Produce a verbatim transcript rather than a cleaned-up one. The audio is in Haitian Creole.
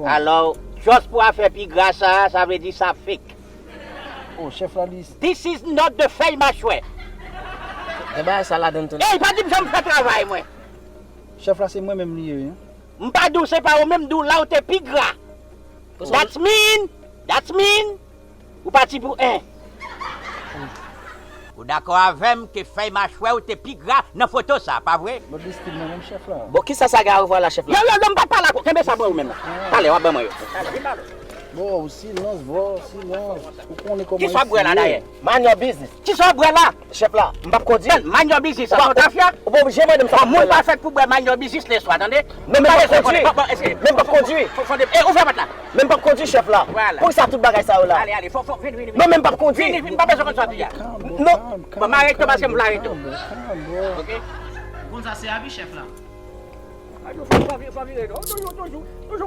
Alò, just pou afè pi gra sa a, sa vle di sa fake. Oh, chèf la li. This is not the fèy machwè. Gen bagay sa ladan tou. Ey, pa di m jan m fè travay mwen. Chèf la se mwen menm li ye, wi. M pa di w se pa ou menm, m di w la ou te pi gra. That's mean, that's mean, ou pati pou en. Ou dakò avè m ke fèy machwè ou te pi gra nan foto sa, pa vre? Bon, destin mwen menm chèf la. Bon, kisa sa gen a wè la, chèf la? Yo, yo, yo, m pa pale ak ou, kenbe sa pou ou menm la. Talè, w ap ban mwen yo. Bro, silans, bro, silans. Ou konnen kòman Kisa w ap bwè la dayè? Mind your business. Kisa w ap bwè la? Chèf la, m p ap kondwi. Mind your business, sa yon tafya? Ou pa oblije mande m sa. Bon, moun pa fèt pou bwè mind your business lè swa, tande? Men m p ap kondwi. Bon, bon, eske- Men m p ap kondwi. Fò, fò, e, ouvè pòt la. Men m p ap kondwi, chèf la. Voilà. Poukisa tout bagay sa yo la? Ale, ale, fò, fò, vin, vin, vin. Non, men m p ap kondwi. Vin, vin, pa bezwen konn sa w di a. Calm, bro, Non. calm, calm, Bon, m arete calm, paske m vle bro, arete. Calm, bro, calm, bro. Ok? Konn sa se avi chèf la. Fò, fò, fò vire, non, toujou, toujou, toujou.